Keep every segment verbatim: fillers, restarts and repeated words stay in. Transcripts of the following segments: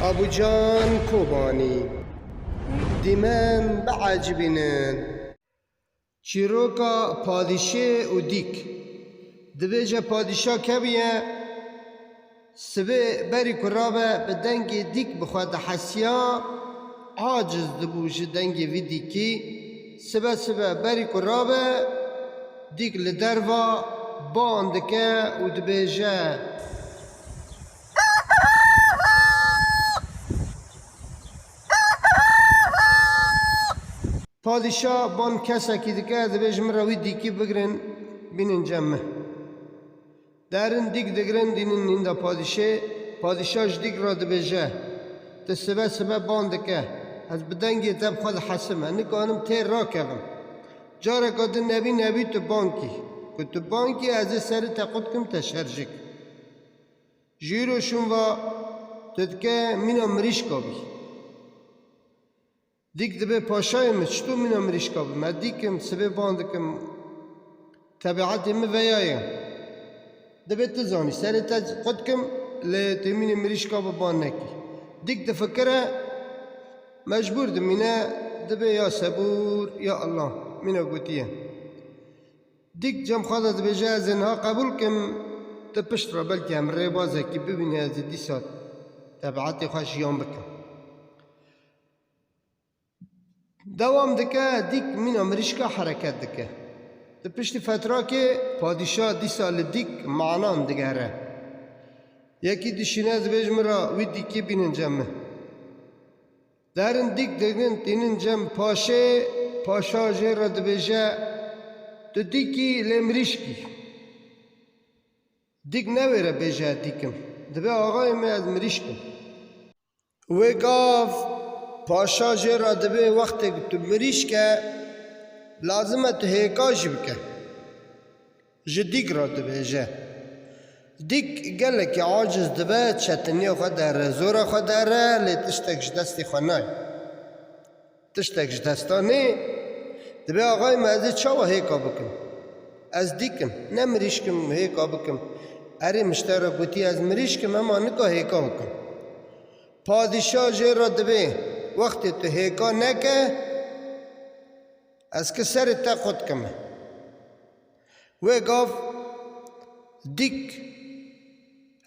Abucan Kobanî. Dîmen biecibînin. Çîroka padîşê û dîk. Dibêje padîşa kevî ye, sibê berî ku rabe bi dengê dîk bi xwe dihesiya, aciz dibû ji dengê vî dîkî. Sibe sibe berî ku rabe, dîk li derva ban dike û dibêje, Padîşa ban kesekî dike, dibê ji min re wî dîkî bigirin, bînin cem min. Derin dîk digirin, dînin hînda padîşê. Padîşa ji dîk re dibêje, Tu sibe sibe ban dike. Ez bi dengê te bi xwe dihesim. Ez nikanim tê rakevim. Careka din nebî nebî tu ban kî. Ku tu ban kî, ez ê serê te qut kim, te şerjik. Ji îro şûn va tu dike mîna mirîşka bî. Dîk dibê paşayê min, çito mîna mirîşka bim? Ez dîk im, sibê ban dikim. Tebietê min veya ye. Dibê tu zanî, serê te qut kim, lê tu mînê mirîşka bi ban nekî. Dîk difikire, mecbûr dimîne, dibê ya sebûr, ya Allah, mîna gotiye. Dîk cem xwe de dibêje, Ez ê niha qebûl kim, tu pişt re belkî em rêbazekî bibîne, ez ê dîsa tebietê xwe jiyan bikim. Dewam dike, dîk mîna mirîşka hereket dike. Di piştî fetrakê padîşa dîsa li dîk manan digere. Yekî dişîne dibê, Ji min re wî dîkî bînin cem min. Derin dîk digrin tînin cem paşê, paşa jê re dibêje, Tu dîkî lê mirîşkî. Dîk newêre bêje, Ez dîk im. Dibê, Axayê min, ez mirîşk im. Wê gav paşa jê re dibê, Wextê ku tu mirîşk e, lazim e tu hêka jî bike. Ji dîk re dibêje. Dîk gelekî aciz dibe, çetiniya xwe dere, zora xwe dere, lê tiştek ji destê xwe nayê. Tiştek ji desta nê, dibê, Axayê min, ez ê çawa hêka bikim? Ez dîk im, ne mirîşk im hêka bikim. Erê, min ji te re gotî ez mirîşk im, ema nika hêka bikim. Padîşa jê re dibê, Wextê tu hêka neke, ez ki serê te qut kime. Wê gav dîk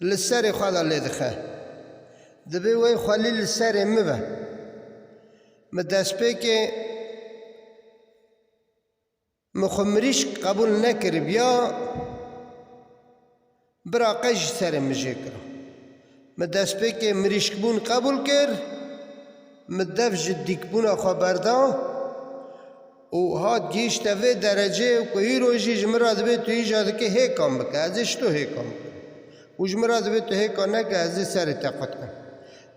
li serê xwe de lê dixe. Dibê, Wey xwelî li serê min be. Min destpêkê min xwe mirîşk qebûl nekiribiya, bira qe jî serê min jê kira. Min destpêkê mirîşkbûn qebûl kir, min dev ji dîkbûna xwe berda û hat gihîşte vê derecê ku îro jî ji min re dibê, Tu îja dikê hêkan bike, ez ê ji to hêkan bikim. Û ji min re dibê, Tu hêka neke, ez ê serê te qut kim.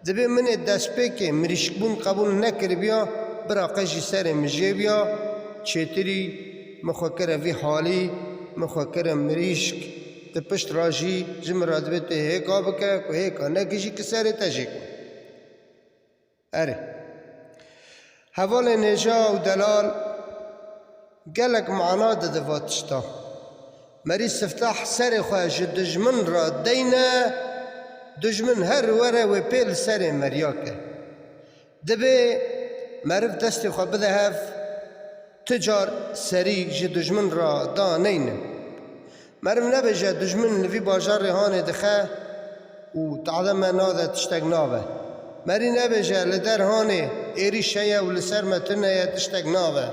Dibê min ê destpêkê mirîşkbûn qebûl nekiribiya, bira qe jî serê min jê biya, çêtirî min xwe kire vî halî, min xwe kire mirîşk, di pişt re jî ji min re dibê, Tu hêka bike, ku hêka nekî jî ki serê te jê kim. Erê. Hevalên hêja û delal, gelek mana dide va tişta. Merî Siftah serê xwe ji dijmin re deyne, dijmin her were wê pê li serê meriya ke. Dibê meriv destê xwe bide hev, tu car serî ji dijmin re da neyne. Meriv nebêje, Dijmin li vî bajarê hanê dixe û tade me nade, tiştek nabe. Merî nebêje, Li der hanê êrîş heye û li ser me tune ye, tiştek nabe.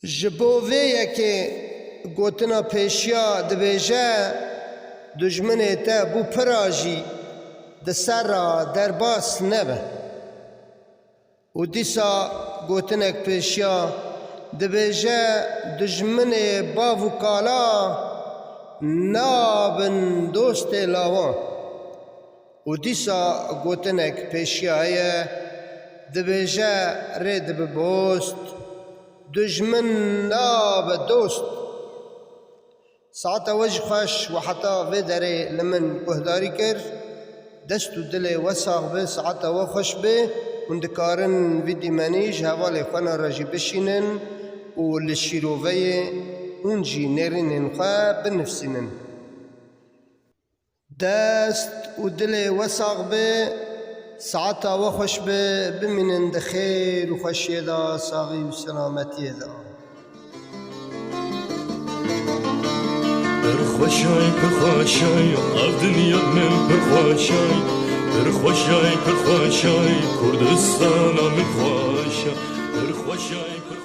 Ji bo vê yekê gotina pêşiya dibêje, Dijminê te bû pira jî di ser re derbas nebe. Û dîsa gotinek pêşiya dibêje, Dijminê bav û kala nabin dostê lawan. Û dîsa gotinek pêşiya heye, dibêje, Rê dibe bost, dijmin nabe dost. Saeta we jî xweş, we heta vê derê li min guhdarî kir. Dest û dilê we sax be, saeta we xweş be. Hûn dikarin vî dîmenî ji hevalê xwe re jî bişînin û li şîroveyê hûn jî nêrînên xwe binivîsînin. Dest û dilê we sax be. Saeta we xweş be, bimînin di xêr û xweşiyê de, saxî û selametiyê de. Pir xweşay, pir xweşay, ev dinya min pir xweşay. Pir xweşay, pir xweşay, Kurdistana min xweşay. Pir xweşay, pir